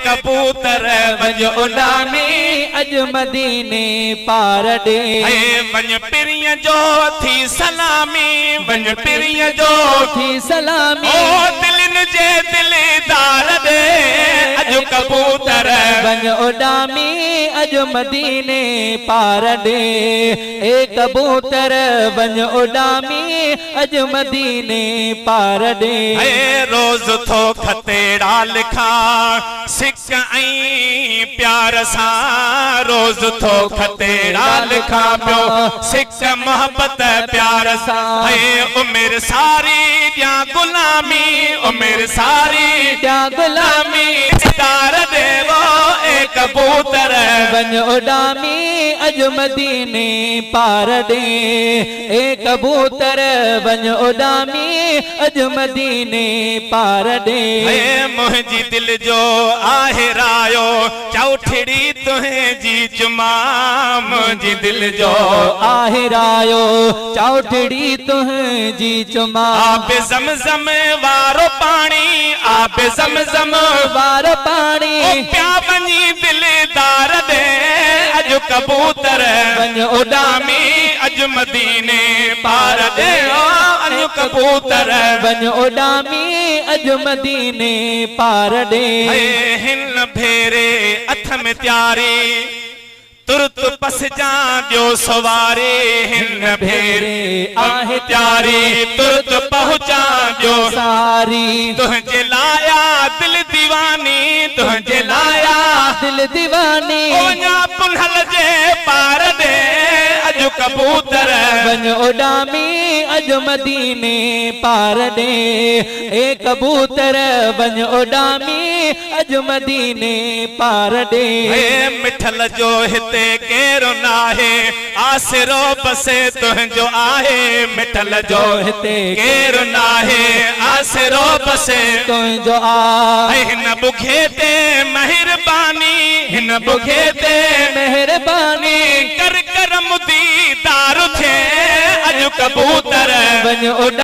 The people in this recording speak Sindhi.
ڪبوتر وڃ اڏامي اڄ مديني پار ڏي. وڃ پرينء جو ٿي سلامي، وڃ پرينء جو ٿي سلامي. او دلين جي دلدار ڏي اڄ ڪبوتر. وڃ اڏامي اڄ مديني پار ڏي. اي ڪبوتر وڃ اڏامي اڄ مديني پار ڏي. اي روز ٿو خطيڙا لکان سڪ ۽ پيار سان، روز ٿو خطيڙا لکان پيو سڪ محبت پيار سان. اي عمر ساري ڏيان غلامي، عمر ساري ڏيان غلامي. دار ڏي وو اي ڪبوتر. وڃ اڏامي اڄ مديني پار ڏي. اي ڪبوتر وڃ اڏامي اڄ مديني پار ڏي. اي منهنجي دل جو آهي رايو چوٺڙي تنهنجي چما، منهنجي دل جو آهي رايو چوٺڙي تنهنجي چما. آب زمزم وارو پاڻي، آب زمزم وارو پاڻي. او پيا وڃي دلدار ڏي اڄ ڪبوتر. وڃ اڏامي اڄ مديني پار ڏي اڄ ڪبوتر. وڃ اڏامي اڄ مديني پار ڏي. هن ڀيري اٿم تياري ترت پسجان ڏيو سواري، هن ڀيري آهي تياري ترت پهچان ڏيو ساري. تنهنجي لايا دل ديواني، تنهنجي لايا دل ديواني. وڃان پنهل جي پار ڏي اڄ ڪبوتر. وڃ اڏامي اڄ مديني پار ڏي. اي ڪبوتر وڃ اڏامي اڄ مديني پار ڏي. اي مٺل جو هتي ڪير ناهي آسرو بس تنهنجو آهي، مٺل جو هتي ڪير ناهي آسرو بس تنهنجو آ. هن بکي تي مهرباني، هن بکي تي مهرباني. ڪر ڪرم ديدار ٿئي اڄ ڪبوتر. وڃ اڏامي.